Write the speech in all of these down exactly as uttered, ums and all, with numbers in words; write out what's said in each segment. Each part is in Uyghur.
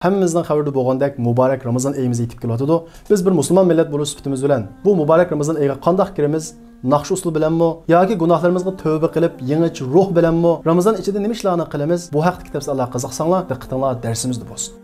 ھەممىمىزنىڭ خەۋىرىدە بولغاندەك، مۇبارەك رامىزان ئېيىمىز يېتىپ كېلىۋاتىدۇ. بىز بىر مۇسۇلمان مىللەت بولۇش سۈپىتىمىز بىلەن بۇ مۇبارەك رامىزان ئېيىغا قانداق كىرىمىز؟ ناخشا ئۇسسۇل بىلەنمۇ ياكى گۇناھلىرىمىزغا تەۋبە قىلىپ، يېڭىچە روھ بىلەنمۇ رامىزان ئىچىدە نېمە ئىشلارنى قىلىمىز؟ بۇ ھەقتىكى تەپسىلاتلارغا قىزىقساڭلار، دىققىتىڭلار دەرسىمىزدە بولسۇن.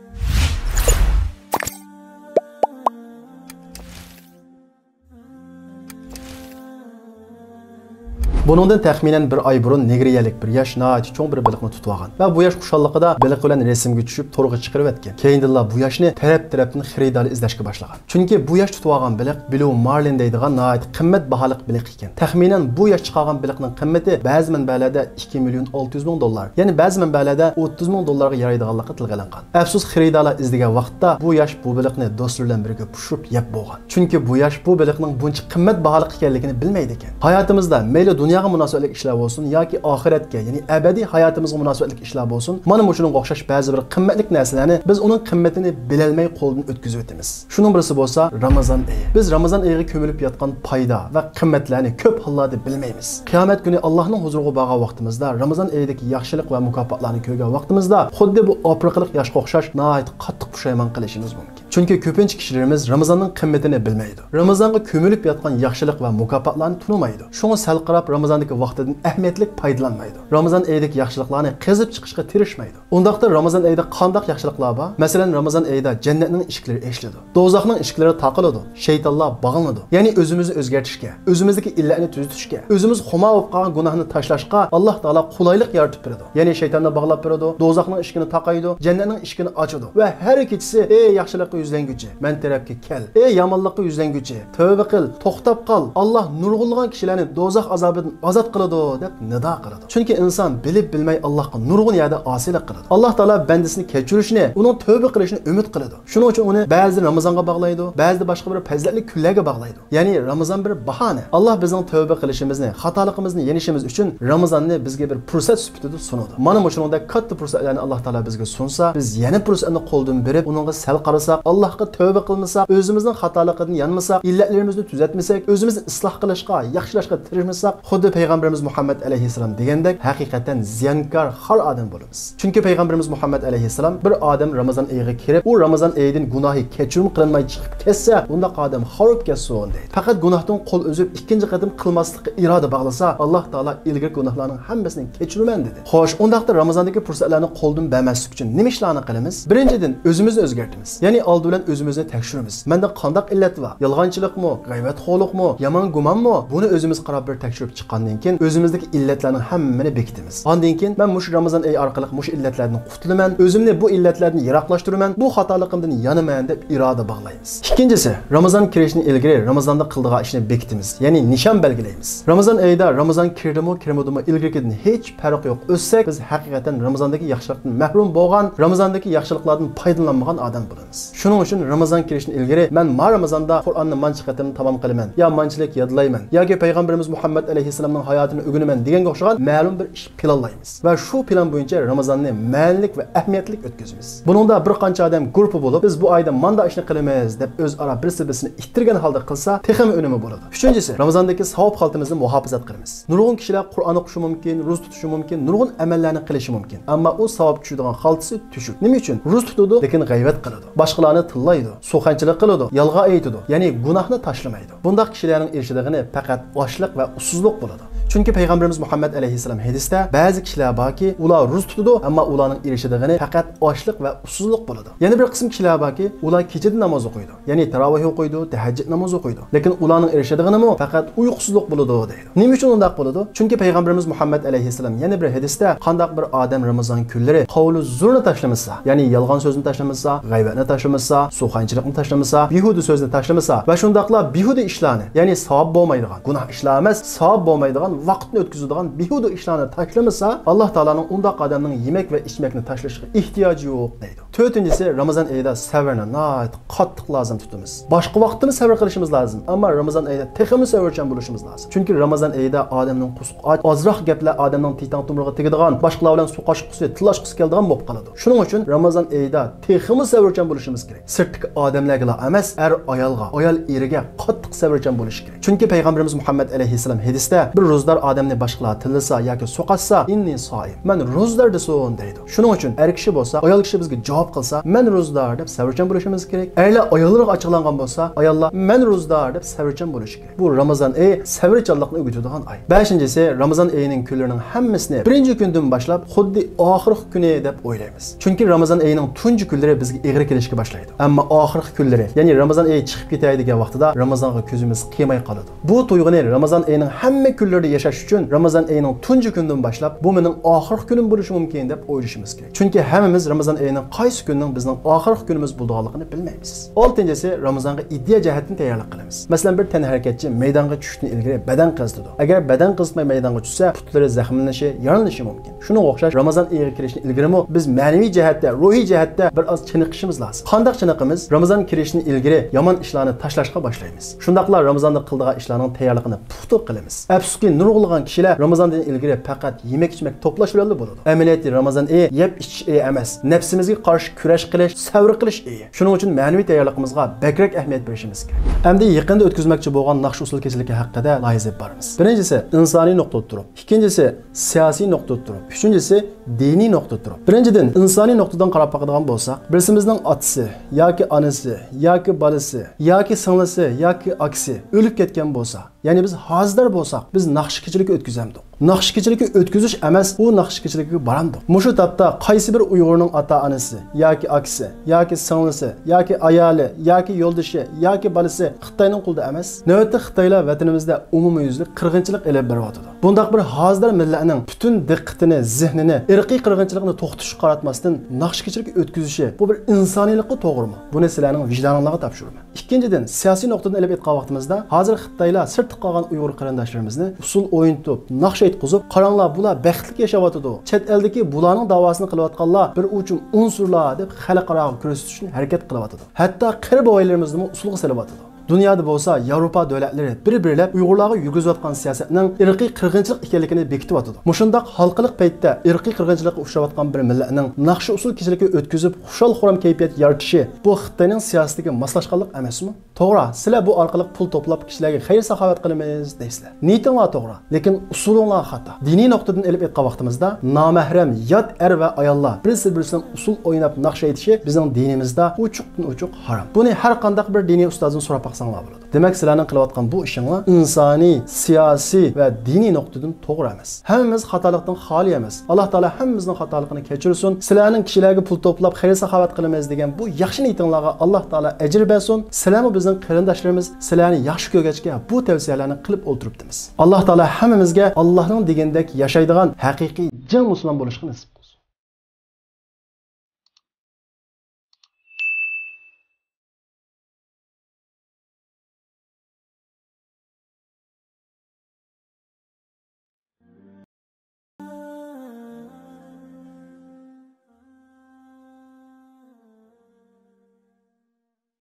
بۇنىڭدىن تەخمىنەن بىر ئاي بۇرۇن نېگرىيەلىك بىر ياش ناھايىتى چوڭ بىر بېلىقنى تۇتۇۋالغان ۋە بۇ ياش خۇشاللىقىدا بېلىق بىلەن رەسىمگە چۈشۈپ، تورغا چىقىرىۋەتكەن. كېيىندىنلا بۇ ياشنى تەرەپ-تەرەپتىن خېرىدار ئىزدەشكە باشلىغان. چۈنكى بۇ ياش تۇتۇۋالغان بېلىق بلۇ مارلىن دەيدىغان ناھايىتى قىممەت باھالىق بېلىق ئىكەن. تەخمىنەن بۇ ياش چىقارغان بېلىقنىڭ قىممىتى بەزى مەنبەلەردە ئىككى مىليون ئالتە يۈز مىڭ دوللار، يەنى بەزى مەنبەلەردە ئوتتۇز مىڭ دوللارغا يارايدىغانلىقى تىلغا ئېلىنغان. ئەپسۇس، خېرىدارلار ئىزدىگەن ۋاقىتتا بۇ ياش بۇ بېلىقنى دوستلىرى بىلەن بىرگە پىشۇرۇپ يەپ بولغان. چۈنكى بۇ ياش بۇ بېلىقنىڭ بۇنچە قىممەت باھالىق ئىكەنلىكىنى بىلمەيدىكەن. ھاياتىمىزدا مەيلى دۇنياغا مۇناسىۋەتلىك ئىشلار بولسۇن ياكى ئاخىرەتكە، يەنى ئەبەدىي ھاياتىمىزغا مۇناسىۋەتلىك ئىشلار بولسۇن، مانا مۇشۇنىڭغا ئوخشاش بەزى بىر قىممەتلىك نەرسىلەرنى بىز ئۇنىڭ قىممىتىنى بىلەلمەي قولدىن ئۆتكۈزۈۋېتىمىز. شۇنىڭ بىرسى بولسا رامىزان ئېيى. بىز رامىزان ئېيىغا كۆمۈلۈپ ياتقان پايدا ۋە قىممەتلەرنى كۆپ ھاللاردا بىلمەيمىز. قىيامەت كۈنى ئاللاھنىڭ ھۇزۇرىغا بارغان ۋاقتىمىزدا، رامىزان ئېيىدىكى ياخشىلىق ۋە مۇكاپاتلارنى كۆرگەن ۋاقتىمىزدا، خۇددى بۇ ئافرىقىلىق ياشقا ئوخشاش ناھايىتى قاتتىق پۇشايمان قىلىشىمىز مۇمكىن. چۈنكى كۆپىنچە كىشىلىرىمىز رامىزاننىڭ قىممىتىنى بىلمەيدۇ. رامىزانغا كۆمۈلۈپ ياتقان ياخشىلىق ۋە مۇكاپاتلارنى تونۇمايدۇ. شۇڭا سەل قاراپ رامىزاندىكى ۋاقتىدىن ئەھمىيەتلىك پايدىلانمايدۇ. رامىزان ئېيىدىكى ياخشىلىقلارنى قېزىپ چىقىشقا تىرىشمايدۇ. ئۇنداقتا رامىزان ئېيىدا قانداق ياخشىلىقلار بار؟ مەسىلەن، رامىزان ئېيىدا جەننەتنىڭ ئىشىكلىرى ئېچىلىدۇ. دوزاخنىڭ ئىشىكلىرى تاقىلىدۇ. شەيتانلار باغلىنىدۇ. يەنى ئۆزىمىزنى ئۆزگەرتىشكە، ئۆزىمىزدىكى ئىللەتنى تۈزىتىشكە، ئۆزىمىز خۇمار بولۇپ قالغان گۇناھنى تاشلاشقا ئاللاھ تائالا قولايلىق يارىتىپ بېرىدۇ. يەنى شەيتاننى باغلاپ بېرىدۇ، دوزاخنىڭ ئىشىكىنى تاقايدۇ، جەننەتنىڭ ئىشىكىنى ئاچىدۇ ۋە ھەر كېچىسى، ئەي ياخشىلىققا يۈزلەنگۈچى، مەن تەرەپكە كەل. ئەي يامانلىققا يۈزلەنگۈچى، تەۋبە قىل، توختاپ قال. ئاللاھ نۇرغۇنلىغان كىشىلەرنى دوزاخ ئازابىدىن ئازاد قىلىدۇ، دەپ نىدا قىلىدۇ. چۈنكى ئىنسان بىلىپ بىلمەي ئاللاھقا نۇرغۇن يەردە ئاسىيلىق قىلىدۇ. ئاللاھ تائالا بەندىسىنى كەچۈرۈشنى، ئۇنىڭ تەۋبە قىلىشىنى ئۈمىد قىلىدۇ. شۇنىڭ ئۈچۈن ئۇنى بەزىدە رامىزانغا باغلايدۇ، بەزىدە باشقا بىر پەزىلەتلىك كۈنلەرگە باغلايدۇ. يەنى رامىزان بىر باھانە. ئاللاھ بىزنىڭ تەۋبە قىلىشىمىزنى، خاتالىقىمىزنى يېنىشىمىز ئۈچۈن رامىزاننى بىزگە بىر پۇرسەت سۈپىتىدە سۇنىدۇ. مانا مۇشۇنىڭدەك كاتتا پۇرسەتلەرنى ئاللاھ تائالا بىزگە سۇنسا، بىز يەنە پۇرسەتنى قولدىن بېرىپ، ئۇنىڭغا سەل قارىساق، ئاللاھقا تەۋبە قىلمىساق، ئۆزىمىزنىڭ خاتالىقىدىن يانمىساق، ئىللەتلىرىمىزنى تۈزەتمىسەك، ئۆزىمىزنى ئىسلاھ قىلىشقا، ياخشىلاشقا تىرىشمىساق، خۇددى پەيغەمبىرىمىز مۇھەممەد ئەلەيھىسسالام دېگەندەك ھەقىقەتەن زىيانكار، خار ئادەم بولىمىز. چۈنكى پەيغەمبىرىمىز مۇھەممەد ئەلەيھىسسالام، بىر ئادەم رامىزان ئېيىغا كىرىپ، ئۇ رامىزان ئېيىدىن گۇناھى كەچۈرۈم قىلىنماي چىقىپ كەتسە، ئۇنداق ئادەم خار بولۇپ كەتسۇن، دەيدۇ. پەقەت گۇناھتىن قول ئۈزۈپ، ئىككىنچى قېتىم قىلماسلىققا ئىرادە باغلىسا، ئاللاھ تائالا ئىلگىرىكى گۇناھلارنىڭ ھەممىسىنى كەچۈرىمەن، دېدى. خوش، ئۇنداقتا رامىزاندىكى پۇرسەتلەرنى قولدىن بەرمەسلىك ئۈچۈن نېمە ئىشلارنى قىلىمىز؟ بىرىنچىدىن، ئۆزىمىزنى ئۆزگەرتىمىز. يەنى ئالدى بىلەن ئۆزىمىزنى تەكشۈرىمىز. مەندە قانداق ئىللەت بار؟ يالغانچىلىقمۇ، غەيۋەتخورلۇقمۇ، يامان گۇمانمۇ؟ بۇنى ئۆزىمىز قاراپ بىر تەكشۈرۈپ چىققاندىن كېيىن، ئۆزىمىزدىكى ئىللەتلەرنىڭ ھەممىنى بېكىتىمىز. ئاندىن كېيىن، مەن مۇشۇ رامىزان ئېيى ئارقىلىق مۇشۇ ئىللەتلەردىن قۇتۇلىمەن، ئۆزۈمنى بۇ ئىللەتلەردىن يىراقلاشتۇرىمەن، بۇ خاتالىقىمدىن يانىمەن، دەپ ئىرادە باغلايمىز. ئىككىنچىسى، رامىزان كىرىشتىن ئىلگىرى رامىزاندا قىلىدىغان ئىشنى بېكىتىمىز، يەنى نىشان بەلگىلەيمىز. رامىزان ئېيىدا رامىزان كىردىمۇ، كىرمىدىمۇ، ئىلگىرىكىدىن ھېچ پەرقى يوق. ئۆتسەك، بىز ھەقىقەتەن رامىزاندىكى ياخشىلىقتىن مەھرۇم بولغان، رامىزاندىكى ياخشىلىقلاردىن پايدىلانمىغان ئادەم بولىمىز. شۇنىڭ ئۈچۈن رامىزان كىرىشتىن ئىلگىرى مەن ما رامىزاندا قۇرئاننى مانچە قېتىم تامام قىلىمەن، يا مانچىلىك يادلايمەن، ياكى پەيغەمبىرىمىز مۇھەممەد ئەلەيھىسسالامنىڭ ھاياتىنى ئۆگىنىمەن دېگەنگە ئوخشىغان مەلۇم بىر ئىش پىلانلايمىز ۋە شۇ پىلان بويىچە رامىزاننى مەنىلىك ۋە ئەھمىيەتلىك ئۆتكۈزىمىز. بۇنىڭدا بىر قانچە ئادەم گۇرۇپپا بولۇپ، بىز بۇ ئايدا مانداق ئىشنى قىلىمىز دەپ ئۆزئارا بىرسى بىرسىنى ئىتتىرگەن ھالدا قىلسا، تېخىمۇ ئۈنۈمى بولىدۇ. ئۈچىنچىسى، رامىزاندىكى ساۋاب خالتىمىزنى مۇھاپىزەت قىلىمىز. نۇرغۇن كىشىلەر قۇرئان ئوقۇشى مۇمكىن، روزا تۇتۇشى مۇمكىن، نۇرغۇن ئەمەللەرنى قىلىشى مۇمكىن. ئەمما ئۇ ساۋاب چۈشىدىغان خالتىسى تۈشۈك. نېمە ئۈچۈن؟ روزا تۇتىدۇ، لېكىن غەيۋەت قىلىدۇ، باشقىلارنى تىللايدۇ، سۇخەنچىلىك قىلىدۇ، يالغان ئېيتىدۇ، يەنى گۇناھنى تاشلىمايدۇ. بۇنداق كىشىلەرنىڭ ئېرىشىدىغىنى پەقەت ئاچلىق ۋە ئۇسسۇزلۇق بولىدۇ. چۈنكى پەيغەمبىرىمىز مۇھەممەد ئەلەيھىسسالام ھەدىستە، بەزى كىشىلەر باركى، ئۇلار روزا تۇتىدۇ، ئەمما ئۇلارنىڭ ئېرىشىدىغىنى پەقەت ئاچلىق ۋە ئۇسسۇزلۇق بولىدۇ. يەنە بىر قىسىم كىشىلەر باركى، ئۇلار كېچىدە ناماز ئوقۇيدۇ، يەنى تاراۋىھ ئوقۇيدۇ، تەھەججۇد نامىزى ئوقۇيدۇ، لېكىن ئۇلارنىڭ ئېرىشىدىغىنىمۇ پەقەت ئۇيقۇسىزلىق بولىدۇ، دەيدۇ. نېمە ئۈچۈن ئۇنداق بولىدۇ؟ چۈنكى پەيغەمبىرىمىز مۇھەممەد ئەلەيھىسسالام يەنە بىر ھەدىستە، قانداق بىر ئادەم رامىزان كۈنلىرى قەۋلى زۇرنى تاشلىمىسا، يەنى يالغان سۆزنى تاشلىمىسا، غەيۋەتنى تاشلىمىسا، سۇخەنچىلىكنى تاشلىمىسا، بىھۇدە سۆزنى تاشلىمىسا ۋە شۇنداقلا بىھۇدە ئىشلارنى، يەنى ساۋاب بولمايدىغان، گۇناھ ئىشلار ئەمەس، ساۋاب بولمايدىغان، ۋاقىتنى ئۆتكۈزىدىغان بىھۇدە ئىشلارنى تاشلىمىسا، ئاللاھ تائالانىڭ ئۇنداق ئادەمنىڭ يېمەك ۋە ئىچمەكنى تاشلىشىغا ئېھتىياجى يوق، دەيدۇ. تۆتىنچىسى، رامىزان ئېيىدا سەۋرنى ناھايىتى قاتتىق لازىم تۇتىمىز. باشقا ۋاقىتتىمۇ سەۋر قىلىشىمىز لازىم، ئەمما رامىزان ئېيىدا تېخىمۇ سەۋرچان بولۇشىمىز لازىم. چۈنكى رامىزان ئېيىدا ئادەمنىڭ قورسىقى ئاچ، ئازراق گەپلەر ئادەمنىڭ تىتاڭ تومۇرىغا تېگىدىغان، باشقىلار بىلەن سۇ قاشقۇسى، تىللاشقۇسى كېلىدىغان بولۇپ قالىدۇ. شۇنىڭ ئۈچۈن رامىزان ئېيىدا تېخىمۇ سەۋرچان بولۇشىمىز كېرەك. سىرتتىكى ئادەملەرگىلا ئەمەس، ئەر ئايالغا، ئايال ئېرىگە قاتتىق سەۋرچان بولۇشى كېرەك. چۈنكى پەيغەمبىرىمىز مۇھەممەد ئەلەيھىسسالام ھەدىستە، بىر روزا روزىدار ئادەمنى باشقىلار تىللىسا ياكى سوقاشسا، «ئىننى سائىم، مەن روزىدار» دېسۇن دەيدۇ. شۇنىڭ ئۈچۈن ئەر كىشى بولسا، ئايال كىشى بىزگە جاۋاب قىلسا، «مەن روزىدار» دەپ سەۋرچان بولۇشىمىز كېرەك. ئەرلەر ئاياللىرىغا ئاچچىقلانغان بولسا، ئاياللار «مەن روزىدار» دەپ سەۋرچان بولۇشى كېرەك. بۇ رامازان ئېيى سەۋرچانلىقنى ئۆگىتىدىغان ئاي. بەشىنچىسى، رامازان ئېيىنىڭ كۈنلىرىنىڭ ھەممىسىنى بىرىنچى كۈندىن باشلاپ خۇددى ئاخىرقى كۈنى دەپ ئويلايمىز. چۈنكى رامازان ئېيىنىڭ تۇنجى كۈنلىرى بىزگە ئېغىر كېلىشكە باشلايدۇ. ئەمما ئاخىرقى كۈنلىرى، يەنى رامازان ئېيى چىقىپ كېتەي دېگەن ۋاقتىدا رامازانغا كۆزىمىز قىيماي قالىدۇ. بۇ تۇيغۇنى رامازان ئېيىنىڭ ھەممە كۈنلىرىدە ياشاش ئۈچۈن رامازان ئېيىنىڭ تۇنجى كۈنىدىن باشلاپ، «بۇ مېنىڭ ئاخىرقى كۈنۈم بولۇشى مۇمكىن» دەپ ئويلىشىمىز كېرەك. چۈنكى ھەممىمىز رامازان ئېيىنىڭ قايسى كۈنىنىڭ بىزنىڭ ئاخىرقى كۈنىمىز بولىدىغانلىقىنى بىلمەيمىز. ئالتىنچىسى، رامازانغا ئىدىيە جەھەتتىن تەييارلىق قىلىمىز. مەسىلەن، بىر تەنھەرىكەتچى مەيدانغا چۈشۈشتىن ئىلگىرى بەدەن قىزىتىدۇ. ئەگەر بەدەن قىزىتماي مەيدانغا چۈشسە، پۇتلىرى زەخىملىنىشى، يارىلىنىشى مۇمكىن. شۇنىڭغا ئوخشاش، رامازان ئېيىغا كىرىشتىن ئىلگىرىمۇ بىز مەنىۋى جەھەتتە، روھىي جەھەتتە بىر ئاز چېنىقىشىمىز لازىم. قانداق چېنىقىمىز؟ رامازان كىرىشتىن ئىلگىرى يامان ئىشلارنى تاشلاشقا باشلايمىز. شۇنداقلا رامازاندا قىلىدىغان ئىشلارنىڭ تەييارلىقىنى پۇختا قىلىمىز. ئەپسۇسكى، نۇرغۇنلىغان كىشىلەر رامازاندىن ئىلگىرى پەقەت يېمەك-ئىچمەك توپلاش بىلەنلا بولىدۇ. ئەمەلىيەتتە رامازان ئېيى يەپ-ئىچىش ئېيى ئەمەس، نەپسىمىزگە قارشى كۈرەش قىلىش، سەۋر قىلىش ئېيى. شۇنىڭ ئۈچۈن مەنىۋى تەييارلىقىمىزغا بەكرەك ئەھمىيەت بېرىشىمىز كېرەك. ئەمدى يېقىندا ئۆتكۈزمەكچى بولغان ناخشا-ئۇسسۇل كېچىلىكى ھەققىدە لايىھە ئېلىپ بارىمىز. بىرىنچىسى، ئىنسانىي نۇقتىدا تۇرۇپ. ئىككىنچىسى، سىياسىي نۇقتىدا تۇرۇپ. ئۈچىنچىسى، دىنىي نۇقتىدا تۇرۇپ. بىرىنچىدىن، ئىنسانىي نۇقتىدىن قاراپ باقىدىغان بولساق، بىرسىمىزنىڭ ئاتىسى ياكى ئانىسى ياكى بالىسى ياكى سىڭلىسى ياكى ئاكىسى ئۆلۈپ كەتكەن بولسا، يەنى بىز ھازىدار بولساق، بىز ناخشا كېچىلىكى ئۆتكۈزەمدۇق. ناخشا كېچىلىكى ئۆتكۈزۈش ئەمەس، ئۇ ناخشا كېچىلىكىگە بارامدۇق. مۇشۇ تاپتا قايسى بىر ئۇيغۇرنىڭ ئاتا-ئانىسى ياكى ئاكىسى ياكى سىڭلىسى ياكى ئايالى ياكى يولدىشى ياكى بالىسى خىتاينىڭ قولىدا ئەمەس؟ نۆۋەتتە خىتايلار ۋەتىنىمىزدە ئومۇميۈزلۈك قىرغىنچىلىق ئېلىپ بېرىۋاتىدۇ. بۇنداق بىر ھازىدار مىللەتنىڭ پۈتۈن دىققىتىنى، زېھنىنى ئىرقىي قىرغىنچىلىقنى توختىتىشقا قاراتماستىن، ناخشا كېچىلىكى ئۆتكۈزۈشى، بۇ بىر ئىنسانىيلىققا توغرىمۇ؟ بۇنى سىلەرنىڭ ۋىجدانىڭلارغا تاپشۇرىمەن. ئىككىنچىدىن، سىياسىي نۇقتىدىن ئېلىپ ئېيتقان ۋاقتىمىزدا، ھازىر خىتايلار سىرتتا قالغان ئۇيغۇر قېرىنداشلىرىمىزنى ئۇسسۇل ئوينىتىپ، ناخشا ئېيتقۇزۇپ، «قاراڭلار، بۇلار بەختلىك ياشاۋاتىدۇ، چەت ئەلدىكى بۇلارنىڭ داۋاسىنى قىلىۋاتقانلار بىر ئوچۇم ئۇنسۇرلار» دەپ خەلقئاراغا كۆرسىتىش ئۈچۈن ھەرىكەت قىلىۋاتىدۇ. ھەتتا قېرى بوۋايلىرىمىزنىمۇ ئۇسسۇلغا سېلىۋاتىدۇ. دۇنيادا بولسا ياۋروپا دۆلەتلىرى بىر-بىرلەپ ئۇيغۇرلارغا يۈرگۈزۈۋاتقان سىياسەتنىڭ ئىرقىي قىرغىنچىلىق ئىكەنلىكىنى بېكىتىۋاتىدۇ. مۇشۇنداق ھالقىلىق پەيتتە ئىرقىي قىرغىنچىلىققا ئۇچراۋاتقان بىر مىللەتنىڭ ناخشا-ئۇسسۇل كېچىلىكى ئۆتكۈزۈپ، خۇشال-خۇرام كەيپىيات يارىتىشى، بۇ خىتاينىڭ سىياسىتىگە ماسلاشقانلىق ئەمەسمۇ؟ توغرا، سىلەر بۇ ئارقىلىق پۇل توپلاپ، كىشىلەرگە خەير-ساخاۋەت قىلىمىز دەيسىلەر. نىيىتىڭلار توغرا، لېكىن ئۇسۇلۇڭلار خاتا. دىنىي نۇقتىدىن ئېلىپ ئېيتقان ۋاقتىمىزدا، نامەھرەم يات ئەر ۋە ئاياللار بىرسى-بىرسىدىن ئۇسسۇل ئويناپ ناخشا ئېيتىشى بىزنىڭ دىنىمىزدا ئوچۇقتىن-ئوچۇق ھارام. بۇنى ھەر قانداق بىر دىنىي ئۇستازدىن سوراپ باقساڭلار بولىدۇ. دېمەك، سىلەرنىڭ قىلىۋاتقان بۇ ئىشىڭلار ئىنسانىي، سىياسىي ۋە دىنىي نۇقتىدىن توغرا ئەمەس. ھەممىمىز خاتالىقتىن خالىي ئەمەس. ئاللا تائالا ھەممىمىزنىڭ خاتالىقىنى كەچۈرسۇن. سىلەرنىڭ كىشىلەرگە پۇل توپلاپ خەير-ساخاۋەت قىلىمىز دېگەن بۇ ياخشى نىيىتىڭلارغا ئاللا تائالا ئەجىر بەرسۇن. سىلەرمۇ بىزنىڭ قېرىنداشلىرىمىز، سىلەرنى ياخشى كۆرگەچكە بۇ تەۋسىيەلەرنى قىلىپ ئولتۇرۇپتىمىز. ئاللا تائالا ھەممىمىزگە ئاللانىڭ دېگىنىدەك ياشايدىغان ھەقىقىي جىڭ مۇسۇلمان بولۇشقا نېسىپ.